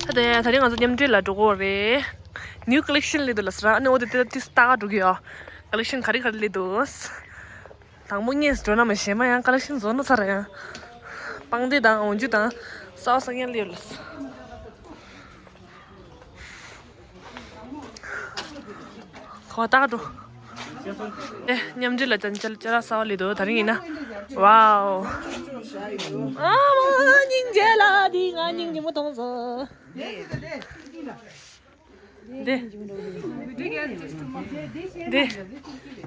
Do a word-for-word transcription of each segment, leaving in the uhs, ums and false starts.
ད་ད་རིང་ང་ཚོ་མཉམ་འབྲེལ་ལ་འགྲོ་གི་ཡོད་རེད། ནིའུ་ཀ་ལེག་ཤན་སླེབས་འདུག་ལབ་ཟེར། ཨ་ནི་འོ་དེ་དེ་དེ་ལྟ་ག་འགྲོ་གི་ཡོད། ཀ་ལེག་ཤན་ག་རེ་ག་རེ་སླེབས་འདུག། དང་པོ་ངས་འགྲོ་ན་མ་གཞན་མ་ཡང་ཀ་ལེག་ཤན་བཟོ་ན་ཚར་ཡང་། པང་གདན་དང་འོག་འཇུག་དང་གསར་པ་གསར་རྐྱང་སླེབས་ལབ། ཁོ་ལྟ་འགྲོ། ཨེ། མཉམ་འབྲེལ་ལ་ཅ་ཅ་ཅ་ལག་གསར་པ་སླེབས་འདུག། ད་རིང་ཡིན་ན། ཝའོ། ཨ་མ། སྙིང་རྗེ་ལ་འདི་ང་སྙིང་རྗེ་མོ་མཐོང་སོང་། འདི། འདི།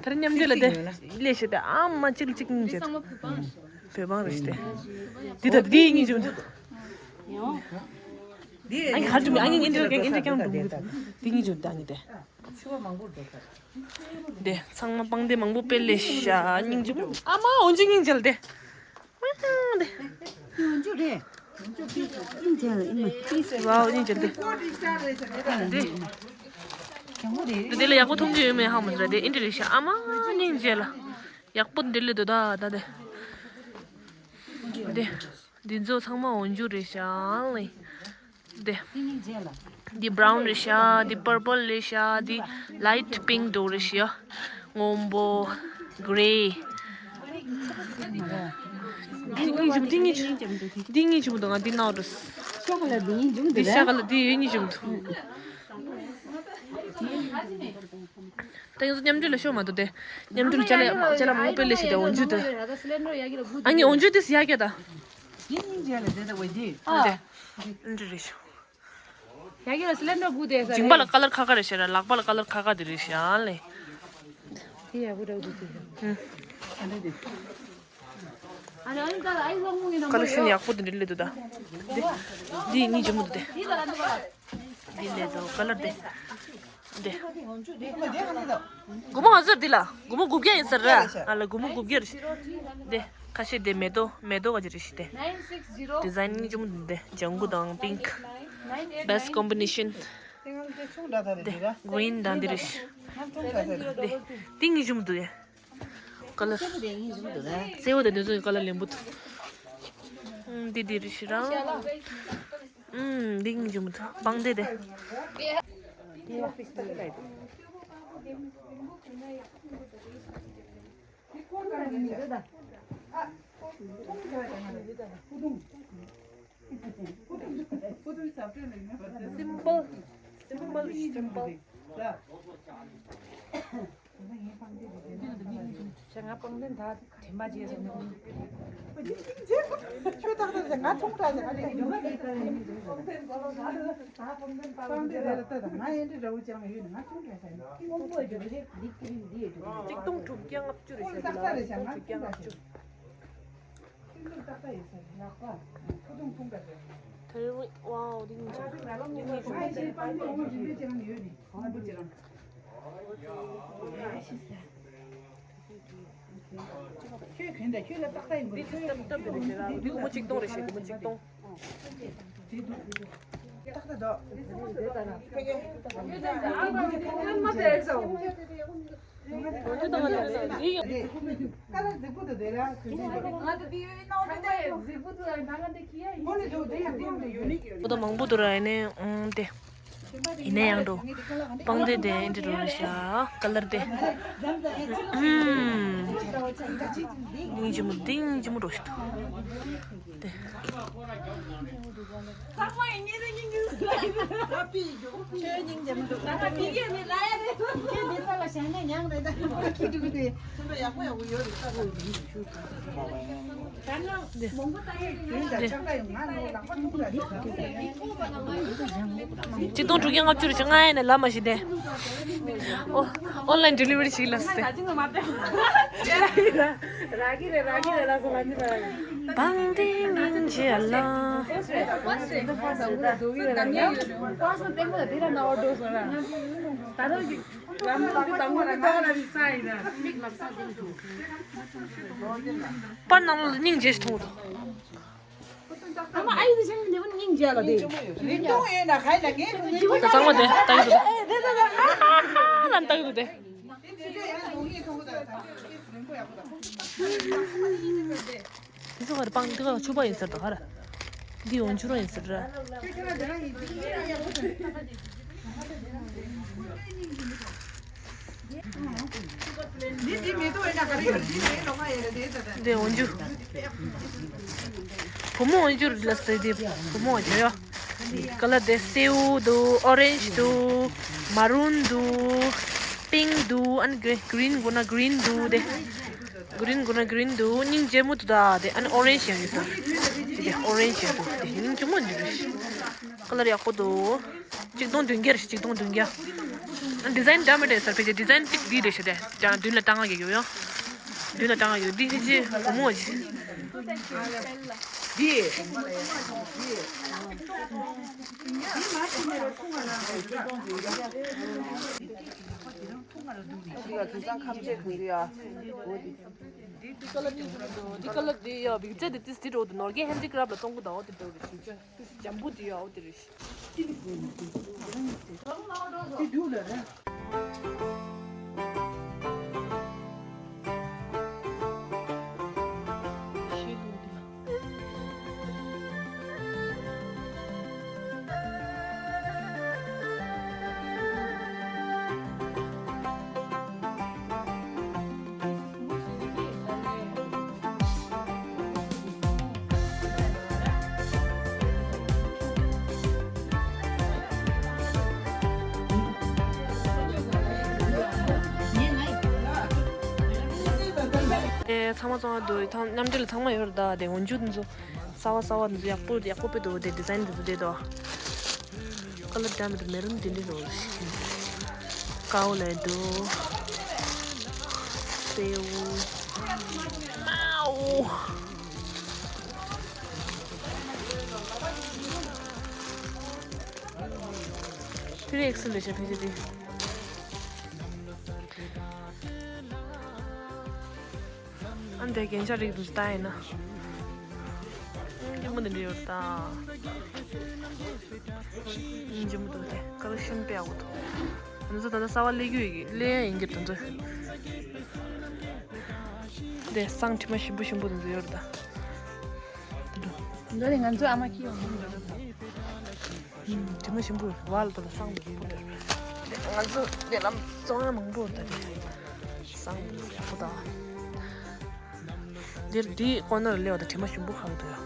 ད་རིང་མཉམ་འབྲེལ་ལ་འདི། ལས་བྱེད་དེ་ཨ་མ་གཅིག་ལ་གཅིག་སྙིང་རྗེ། བོད་འབངས་རེད་ཤི་དེ། འདི་ད་འདི་སྙིང་རྗེ་མོ་འདུག། ཨ་ནི་གར་འཇུག་ཨ་ནི་འདི་འདྲ་ཀྱང་འདི་འདྲ་ཀྱང་འདུག། འདི་སྙིང་རྗེ་མོ་འདུག་ཨ་ནི་དེ། དེ་ཚང་མ་པང་གདན་མང་པོ་སྤེལ་ལེ་ཤ། སྙིང་རྗེ་པོ། ཨ་མ་འོ་འཇུ་སྙིང་རྗེ་ལ་དེ། ཨ་དེ། འོ་འཇུ་རེད། འོ་འཇུ་སྙིང་རྗེ་ལ་ཨི་མ། ཝའོ་སྙིང་རྗེ་ལ་དེ། དེ། དེ་ལ་ཡག་པོ་མཐོང་གི་ཡོད་མེད་ཧ་མ་ཟེར་དེ་ཨིན་དྲི་རེད་ཤ། ཨ་མ་སྙིང་རྗེ་ལ། ཡག་པོ་འདི་ལས་འདུག་ད་ད་དེ། དེ། འདི་ཚོ་ཚང་མ་འོ་འཇུ་རེད་ཤག་ལེ། འདི། འདི་སྙིང་རྗེ་ལ། འདི་བྷ་རའུན་རེད་ཤག། འདི་པར་པལ་རེད་ཤག། འདི་ལའིཊ་པིང་འདུག་རེད་ཤག། སྔོན་པོ། གྷི་རེ། འདི་སྙིང་རྗེ་མོ། འདི་སྙིང་རྗེ་མོ། འདི་སྙིང་རྗེ་མོ་འདུག། ང་འདི་ནང་དུ། ཤོག་ལ་འདི་སྙིང་རྗེ་མོ་འདུག་འདི་རེད། ཤག་ལ་འདི་ཡོད། སྙིང་རྗེ་མོ་འདུག། ད་ཡིན་ཚོ་མཉམ་འབྲེལ་ལ་ཤོག་མ་གཏོགས་དེ། མཉམ་འབྲེལ་ཅ་ལག་ཅ་ལག་མང་པོ་སྤེལ་ལེ་ཞིག་དེ་འོ་འཇུ་དེ། ཨ་ནི་འོ་འཇུ་དེ་སི་ཡ་ག་ད། ཡིན་ཡིན་བྱས་ལ་དེ་ད་འོ་དེ། ཨ། འདི་འདྲ་རེད་ཤག། ཡ་གི་ལ་སི་ལེན་ཌར་སྒུག་དེ་ས་མཇིང་པ་ལ་རེད། ཀ་ལར་ཁ་ཁ་རེད་ཤག་ར། ལག་པ་ལ་ཀ་ལར་ཁ་ཁ་དེ་རེད་ཤག་ལེ། དེ་ཡག་པོ་འདྲ་བོ་འདུག་དེ། ཨ་ནི་ད་ཨ་ཡི་ལོང་མོ་གི་ནམ་ཀ་ལེག་ཤན་ཡག་པོ་དེ་འདྲ་སླེབས་འདུག་ད། འདི་འདི་གཉིས་ཇི་མོ་འདུག་དེ། འདི་ལས་དོ་ཀ་ལར་དེ། འདི། སྒོར་མོ་ང་ཚོར་འདི་ལ། སྒོར་མོ་དགུ་བརྒྱ་ཡིན་ཟེར་ར། ཨ་ལ་སྒོར་མོ་དགུ་བརྒྱ་རེད། འདི། ཁ་ཤས་འདི་མེ་ཏོག་མེ་ཏོག་ག་ཅི་རེད་ཤི་དེ། ཌི་ཛའིན་གཉིས་ཆུང་འདི་ལྗང་གུ་དང་པིང་ཀི། བེ་སི་ཊི་ཀོམ་བི་ནེ་ཤན། འདི་གི་རིན་དང་འདི་རེད་ཤི། འདི། འདི་གཉིས་ཆུང་འདུག་ཡ། ཀ་ལར། སེར་པོ་དེ་གཉིས་ཆུང་འདུག་ར། སེར་པོ་དེ་འདི་ཚོ་ཀ་ལར་ལེན་པོ་འདུག། འདི་འདི་རེད་ཤི་རང་། ཨུམ། འདི་གཉིས་ཆུང་འདུག་པང་དེ་དེ། སིམ་པལ། སིམ་པལ། སིམ་པལ། ང་པང་གདན་ད་དྲན་པ་བརྗེད་སོང་། ཁྱོད་ཏག་ཏག་ང་ཐུང་དྲགས་ཟེར། ང་ལས་ཀྱི་འགྲོ་ག་དེ་ལྟར་ཡིན། པང་གདན་ལ་ལྟ་དང་ང་ཡན་འདྲི་འདྲ་བོ་ཅང་ཡོད་ནི་ང་ཐུང་དྲགས་ཟེར། ཀོང་པོ་འགྲོ་གི་རེད། ལིག་ཀི་རིན་འདི་ཡོད་འགྲོ། ཆིག་སྟོང་དྲུག་བརྒྱ་ལྔ་བཅུ་རེད་ཤག་ལ། ཆིག་སྟོང་དྲུག་བརྒྱ་ལྔ་བཅུ། ཐེ་རི་ཝའོ་འདི་གཉིས་ཆགས། འདི་གཉིས་ཆགས། འདི་སྟབས་སྟབས་རེད་ཤག་ལ། འདི་སྒོར་མོ་ཆིག་སྟོང་རེད་ཤག། སྒོར་མོ་ཆིག་སྟོང་། ཨོ་ད་མང་པོ་འདུག་ར། ཡིན་ནའི་ཨང་དེ། ཡིན་ནའི་ཡང་འགྲོ། པང་གདན་དེ་འདི་འདྲ་རེད་ཤག་ཀ་ལར་དེ། ཨུམ། སྙིང་རྗེ་མོ། འདི་སྙིང་རྗེ་མོ་འགྲོ་ཤི་འདུག་དེ། ཆིག་སྟོང་དྲུག་བརྒྱ་ལྔ་བཅུ་རེད་ཤག། ང་ཡིན་ན་ལབ་མ་ཤེས་ཏེ། ཨོ། ཨོན་ལའིན་ཌེ་ལི་ཝ་རི་ཞིག་ལ་སྟེ། པང་གདན་སྙིང་རྗེ་ལ། པར་ནང་ལོགས་ལ་སྙིང་རྗེ་ཞིག་མཐོང་འདུག། ཨ་མ་ཨ་ཡི་དེ་ཆེན་ནས་ནིང་རྒྱ་ལ་དེ། རིང་ཐུང་ཡོད་ན་ག་ཡི་ན་ངའི་རུ་ཉིན་ད་ཚང་མ་དེ་ལྟ་གི་འདུག། ཨ་ལ་ལྟ་གི་འདུག་དེ། དེ་ཚོ་ག་རེ་པང་དེ་ག་ཕྱུ་པ་ཡིན་ཟེར་དང་ག་རེ། འདི་འོན་ཆུ་རང་ཡིན་ཟེར་ར། འདི་འོན་ཆུ། བུ་མོ་འོན་ཆུ་ལ་ཟེར། འདི་བུ་མོ་འོན་ཆུ་ཡོད། ཀ་ལར་དེ་སེའུ་འདུག་ཨོ་རེན་ཇི་འདུག་མ་རུན་འདུག་པིང་འདུག་ཨ་ནི་གི་རིན་དགོས་ན་གི་རིན་འདུག་དེ། གི་རིན་དགོས་ན་གི་རིན་འདུག་སྙིང་རྗེ་མོ་འདུག་ད་དེ། ཨ་ནི་ཨོ་རེན་ཇི་ཡང་ཡོད་ས། དེ་ཨོ་རེན་ཇི་ཡང་འདུག་དེ་སྙིང་རྗེ་མོ་འདུག་ཀ་ལར་ཡག་པོ་འདུག་གཅིག་སྟོང་བདུན་བརྒྱ་རེད། གཅིག་སྟོང་བདུན་བརྒྱ། ཨ་ནི་ཌི་ཛའིན་འདྲ་མི་འདྲ་ཡོད་ས། ཕལ་ཆེར་ཌི་ཛའིན་གཅིག་འདི་རེད་ཤག་དེ་ཀྱང་མདུན་ལ་བཏང་ག་གི་ཡོད་ཡོད། མདུན་ལ་བཏང་ག་ཡོད། འདི་ཕལ་ཆེར་བུ་མོ་ཞིག་འདི། འདི་ལ་དེང་སང་ཁམས་ཆེ་གང་གི་ཡ། འོ་འདི། འདི་ཀ་ལར་འདི་འདུག་འདི་ཀ་ལར་འདི་ཡ་བིག་ཙེ་འདི་ཏིས་འདི་འགྲོ་འདུག་ནོར་གྱི་ཧེན་ཌི་ཀ་རབ་ལ་གཏོང་གི་འདུག་འོ་དེ་འདྲ་རེད་ཤག་ཏིས་འཇམ་པོ་འདི་ཡ་འོ་དེ་རེད་ཤག་ཨེ། ཚང་མ་ཚང་མ་འདུག་ཐང་མཉམ་འབྲེལ་ཚང་མ་ཡོད་རེད་ད། དེ་འོན་ཆུ་འདི་ཚོ་གསར་པ་གསར་པ་འདི་ཚོ་ཡག་པོ་ཡག་པོ་དཔེ་འདུག་དེ་ཌི་ཛའིན་འདི་ཚོ་བསྡད་འདུག་ཀ་ལར་འདྲ་མི་འདྲ་མེ་རུན་འདི་འདྲ་འདུག་ཀའོ་ལེ་འདུག་སེའུ། མའོ། དེ་རིང་ཨེག་སེལ་རེད་ཤག་ཕལ་ཆེར་དེ། ཨ་འདི་རྒྱན་ཆ་རིགས་འདུག་ལྟ་ཡིན་ན། ཨ་འདི་མོ་འདི་འདྲ་ཡོད་ད། ཨ་འདི་མོ་འདུག་དེ་ཀ་ལེག་ཤན་དཔེ་ཡག་པོ་འདུག་ང་ཚོ་ད་ལྟ་གསར་པ་སླེབས་རྒྱུ་ཡིན་གྱི་སླེབས་ཡ་ཡིན་གྱི་ད་ཚོ། འདི་བསང་དྲི་མ་ཞིམ་པོ་ཞིམ་པོ་འདི་ཚོ་ཡོད་རེད་ད། འདི་འདྲ། འདི་ནི་ང་ཚོ་ཨ་མ་ཁྱི་ཡོང་གི་འདུག་ཨུམ། དྲི་མ་ཞིམ་པོ་ཡོད། བ་ལ་ད་ལ་བསང་འདི་ཡོད་རེད། འདི་ང་ཚོ་འདི་ལམ་བཙོང་ཡ་མང་པོ་ད་དེ་བསང་འདི་ཡག་པོ་ད། འདིར་འདི་ཀོ་ནར་སླེབས་པ་དང་དྲི་མ་ཞིམ་པོ་ཁ་གི་འདུག་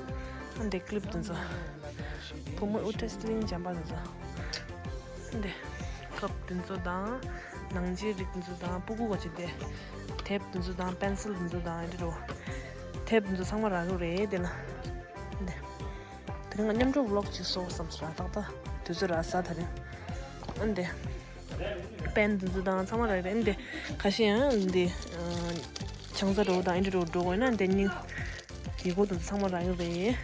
ཨ་འདི་ཀི་ལིབ་འདི་ཚོ། བུ་མོ་ཨུ་ཏྲ་སི་ལིང་འཇམ་པ་འདི་ཚོ། ཨ་འདི་ཀབ་འདི་ཚོ་དང་། ནང་ཆའི་རིགས་འདི་ཚོ་དང་སྤུ་གུ་ག་ཅིག་དེ། དེབ་འདི་ཚོ་དང་པེན་སིལ་འདི་ཚོ་དང་ཨ་འདི་རོ། དེབ་འདི་ཚོ་ཚང་མ་རག་གི་རེད་དེ་ལ། ཨ་འདི། དེ་རིང་ང་མཉམ་འགྲོ་ཝི་ལོག་ཅིག་བཟོ་བསམ་སོང་ར། ཏག་ཏག་དུས་ཚོད་རག་ས་དེ་རིང་། ཨ་འདི། པེན་འདི་ཚོ་དང་ཚང་མ་རག་རེད། ཨ་འདི། ཁ་ཤས་ཡང་འདི། ཆང་ས་འགྲོ་དང་ཨ་འདི་འགྲོ་འགྲོ་དགོས་ན་འདི་སྙིང་། ཡི་གུ་འདི་ཚོ་ཚང་མ་རག་གི་རེད། ཨ་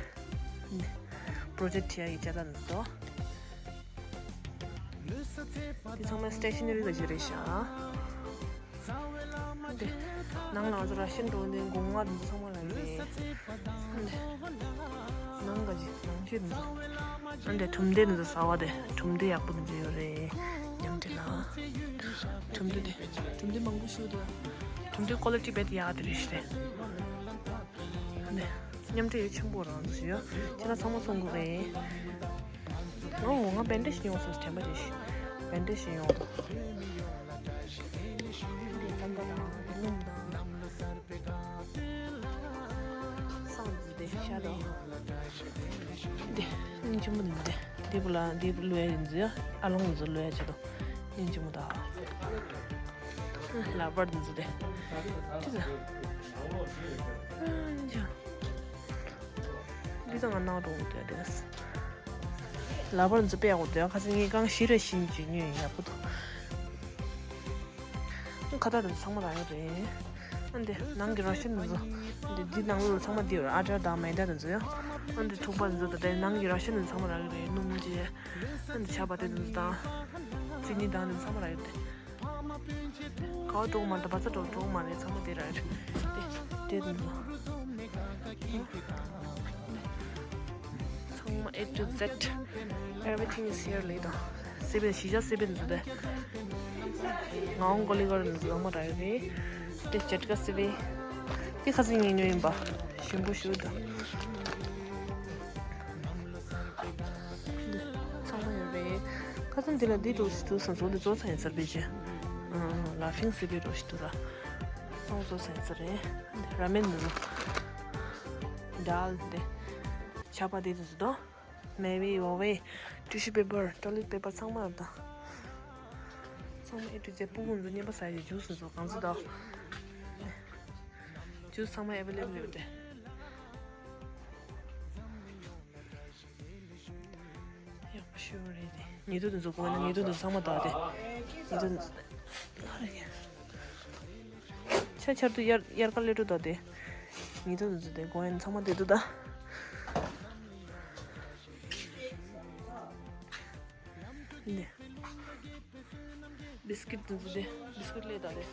འདི། པྲོ་ཇེག་བྱེད་ཡ་ཡི་ཅ་ལག་འདི་ཚོ། འདི་ཚང་མ་སི་ཊེ་ཤ་ནེ་རི་ག་ཅིག་རེད་ཤག་འདི། ནང་ལ་ང་ཚོ་ར་ཤན་འགྲོ་འདི་སྒོ་ང་འདི་ཚང་མ་རག་གི་རེད། འདི། ནང་ག་ཅིག་ནང་ཆས་འདི་ཚོ། འདི་གྲུམ་སྡེ་འདི་ཚོ་གསར་པ་དེ་གྲུམ་སྡེ་ཡག་པོ་འདི་ཚོ་ཡོད་རེད། མཉམ་འབྲེལ་ལ། གྲུམ་སྡེ་དེ། གྲུམ་སྡེ་མང་པོ་ཞིག་འདུག་གྲུམ་སྡེ་ཀོ་ལི་ཊི་དཔེ་ཡག་དེ་རེད་ཤག་འདི། མཉམ་འབྲེལ་ཡོད་ཆེན་པོ་རང་འདུག་ཡོད། ཁྱེད་རང་ཚང་མ་ཚོང་དགོས་རེད། ཨོ། ང་བེན་ཌེ་ཞིག་ཡོང་སོང་། དྲན་པ་རེད་ཤག་བེན་ཌེ་ཞིག་ཡོང་དང་། འདི་རྩམ་པ་དང་སྣུམ་དང་། བསང་འདི་ཤ་དང་། འདི་སྙིང་རྗེ་མོ་འདི། འདི་བུ་ལ་འདི་བུ་ལོས་ཡིན་ཟེར། ཨ་ལོང་ཟེར་ལོས་ཡ་ཆེད་དུ་སྙིང་རྗེ་མོ་དང་། ལག་པར་འདི་ཚོ་དེ། ཅི་ཟེར། འདི་ཚང་ང་ནང་འགྲོ་འདོད་དེ། ལག་པར་འཛུལ་པའི་འོག་ཏུ་ཁ་སང་ངས་རྐང་བཞི་རེ་བཞིན་གྱི་ཉོས་ཡག་པོ་འདུག་ཁ་བཏགས་དེ་ཚང་མ་རག་ཡོད་རེད། ཨ་འདི་ནང་གི་ར་ཤན་འདི་ཚོ། འདི་འདི་ནང་ལོགས་ཚང་མ་འདི་ཨ་ཊར་དང་མེ་ད་དེ་ཚོ་ཡ། ཨ་འདི་ཐུག་པ་འདི་ཚོ་ད་ལྟའི་ནང་གི་ར་ཤན་འདི་ཚང་མ་རག་ཡོད་རེད། སྣུམ་བྱས། ཨ་འདི་ཇ་པ་ཏི་འདི་ཚོ་དང་། ཅི་ནི་དང་འདི་ཚང་མ་རག་ཡོད་རེད། ག་བ་འགྲོ་མ་རེད། བ་ཚ་འགྲོ་འགྲོ་མ་རེད། ཚང་མ་དེ་ར་རེད། དེ་དེ་འདུག་ཚང་མ་A to Z, everything is here ལེགས་དང་། སི་པན་གཞིས་ཆགས་སི་པན་འདུག་དེ། ངའང་ཀོ་ལི་གར་འདུག་ཚང་མ་ར་རེད། དེ་ཇེ་ཊི་ཀ་སི་པན། དེ་ཁ་སང་ངས་ཉོས་ཡིན་པ། ཞིམ་པོ་ཞིག་འདུག་ཁ་སང་འདི་ལ་འདི་འདུག་འདུག་བསམ་སོང་། འདི་བཙོ་ཚང་ཡིན་ཚར་བས་ཅི། ལ་ཕིང་སི་པི་རོ་ཞིག་འདུག་ད། སང་བཙོ་ཚང་ཡིན་ཚར་རེད། ར་མེན་འདི་ཚོ། དཱལ་འདི། ཇ་པ་འདི་འདུག་འདུག་མེ་བི་འོ་བི། ཊི་ཤུ་པེ་པར། ཊོ་ལེཊ་པེ་པར་ཚང་མ་ཡོད་ད། ཚང་མ་ཨེ་ཊུ་ཛེ་ཌི། སྤུ་གུ་ཚོ་རྔན་པ་ཟ་ཡི་ཇུས་ཚོ་གང་ཚོད་ད། ཇུས་ཚང་མ་ཨེ་བེ་ལེ་བེལ་ཡོད་དེ། ཡག་པོ་ཞེ་པོ་རེད་དེ། ཉེ་དུ་དེ་ཚོ་དགོས་ན་ཉེ་དུ་དེ་ཚོ་ཚང་མ་དག་དེ། ཉེ་དུ་དེ་ཚོ། ཆ་ཆར་དུ་དབྱར་དབྱར་ཁ་སླེབས་འགྲོ་དག་དེ། ཉེ་དུ་དེ་ཚོ་དེ་དགོས་ཡིན་ཚང་མ་དེ་དུ་ད། ནི། བིས་ཀིཊ་དེ་ཚོ་དེ། བིས་ཀིཊ་སླེབས་དག་དེ།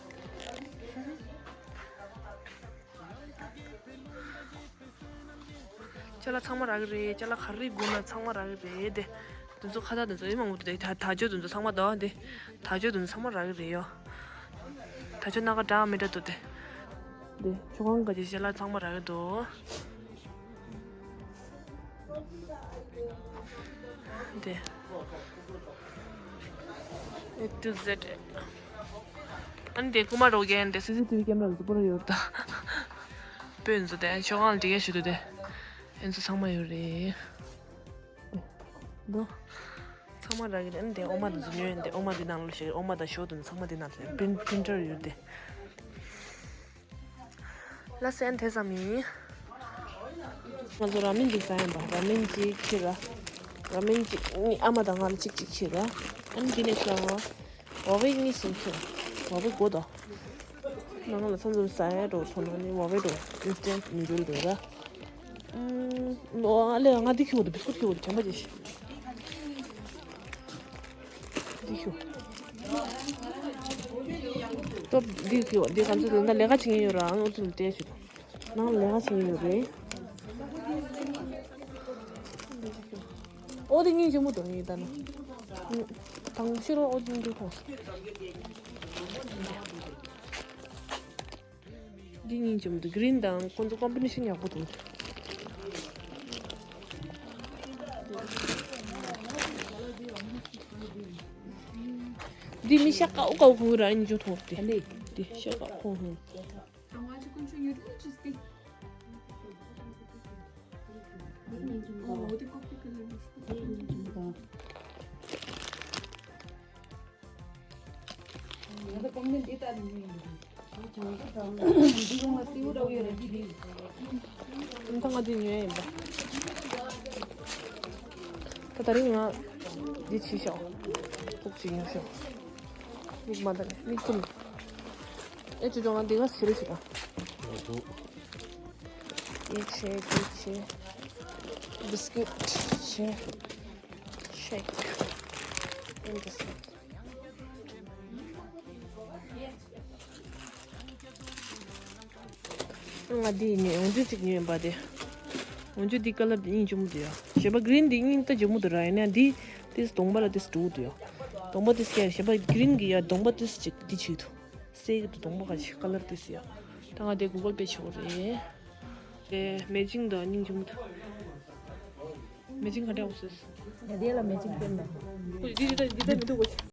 ཅ་ལག་ཚང་མ་རག་གི་རེད། ཅ་ལག་ག་རེ་དགོས་ན་ཚང་མ་རག་གི་རེད་དེ། དེ་ཚོ་ཁ་བཏགས་དེ་ཚོ་ཨེ་མང་པོ་འདུག་དེ། ད་ད་ཅོ་དེ་ཚོ་ཚང་མ་འདུག་དེ། ད་ཅོ་དེ་ཚོ་ཚང་མ་རག་གི་རེད་ཡོ། ད་ཅོ་སྣ་ཁ་འདྲ་མི་འདྲ་འདུག་དེ། དེ་ཆུ་ཁང་ག་ཅི་ཅ་ལག་ཚང་མ་རག་གི་འདུག་དེ། ཨེ་ཊུ་ཛེ་ཌི། ཨ་ནི་དེ་རྐུ་མ་རོགས་རྒྱག་དེ་སི་སི་ཊི་བི་ཀེམ་ར་ལ་ཚོ་པོ་ར་ཡོད་ད། དཔོན་ཚོ་དེ་ཆོ་གང་ལ་འགྲིག་ཡ་ཞུ་དུ་དེ། ཨེ་ཚོ་ཚང་མ་ཡོད་རེད། འདུག་ཚང་མ་རག་གི་རེད། ཨ་ནི་དེ་ཨོ་མ་དེ་ཚོ་ཉོས་ཡིན་དེ། ཨོ་མ་དེ་ནང་ལ་ཞིག་ཨོ་མ་དང་ཞོ་དེ་ཚོ་ཚང་མ་དེ་ནང་ལ་པིན་པིན་ཊར་ཡོད་དེ། ལ་སེན་དེ་ཙམ་ཡིན། ང་ཚོ་ར་མེན་གཅིག་ཟ་ཡིན་པ། ར་མེན་གཅིག་ཁྱེར་ར། ར་མེན་གཅིག་ཨ་མ་དང་ང་ལ་གཅིག་གཅིག་ཁྱེར་ར། ཨ་ནི་འདི་ནས་ཤོག་འོ་བའི་གཉིས་གསུམ་ཁྱེར། འོ་བའི་དགོས་དོ། ང་ལ་ཚང་ཚང་ཟ་ཡ་འགྲོ་ཐོག་ན་ནི་འོ་བའི་འགྲོ་ཨིན་སི་ཊན་མི་འགྱུར་འགྲོ་ར། ཨ་ལས་ང་འདི་ཁྱེར་འོ་དོ། བི་སི་ཀུཊ་ཁྱེར་འོ་དོ། དྲན་པ་ཅི་ཞིག་འདི་ཤོ། སྟོབས་འདི་ཤོ། འདི་ག་ཚོད་འདི་ལས་ཀ་བྱེད་མཁན་ཡོད་ར། ཨང་ཨུ་ཚུགས་བལྟས་ཤོ། ནང་ལས་ཀ་བྱེད་མཁན་ཡོད་རེད། ཨོ་དེ་སྙིང་རྗེ་མོ་འདུག་ངས་ལྟ་ན། དང་ཤེས་རོགས་ཨོ་དེ་འདུག་ཐོག་འདི་གཉིས་འཇམ་འདུག་གི་རིན་དང་ཁོང་ཚོ་ཀོམ་པི་ནི་ཤན་ཡག་པོ་འདུག་འདི་མི་ཤ་ཀའོ་ཀའོ་གོ་ར་ཨིན་ཇོ་ཐོག་དེ། འདི་འདི་ཤ་ཀའོ་ཧུ། ད་ང་འདི་ཉོས་ཡིན་པ། ད་དེ་རིང་ང་འདི་ཕྱིས་ཤོག་ཐུག་ཅིག་ཉོ་ཤོག་མིག་མ་ད་ནི་མིག་ཙུམ། ཨེ་ཅོ་ཅོ་ང་འདི་ག་ཟེར་ཞིག་ཨ། འདི་བྱས་འདི་བྱས། བིས་ཀིཊ་བྱས། ཤེག་ཨེན་བིས་ཀིཊ། ང་འདི་ནས་འོང་ཆུ་གཅིག་ཉོས་ཡིན་པ་དེ། འོང་ཆུ་འདི་ཀ་ལར་འདི་སྙིང་རྗེ་མོ་འདུག་ཡ། གཞན་པ་གི་རིན་འདི་སྙིང་རྗེ་མོ་འདུག་ར། ཡིན་ན་འདི་ཏིས་གདོང་པ་ལ་ཏིས་འགྲོ་འདུག་ཡ། གདོང་པ་ཏིས་ཀྱ་གཞན་པ་གི་རིན་གི་ཡ་གདོང་པ་ཏིས་གཅིག་འདི་བྱེད་འདུག་སེ་གི་འདུག་གདོང་པ་ག་ཅིག་ཀ་ལར་ཏིས་ཡ། ད་ང་དེ་གུ་གལ་པེ་ཆོག་རེད། དེ་མེ་ཅིང་དང་སྙིང་རྗེ་མོ་འདུག་མེ་ཅིང་ག་འདྲ་འོང་སོང་། ཡ་དེ་ལ་མེ་ཅིང་སྟོན་ན། འདི་འདི་འདི་འདི་མི་འདུག་གོ།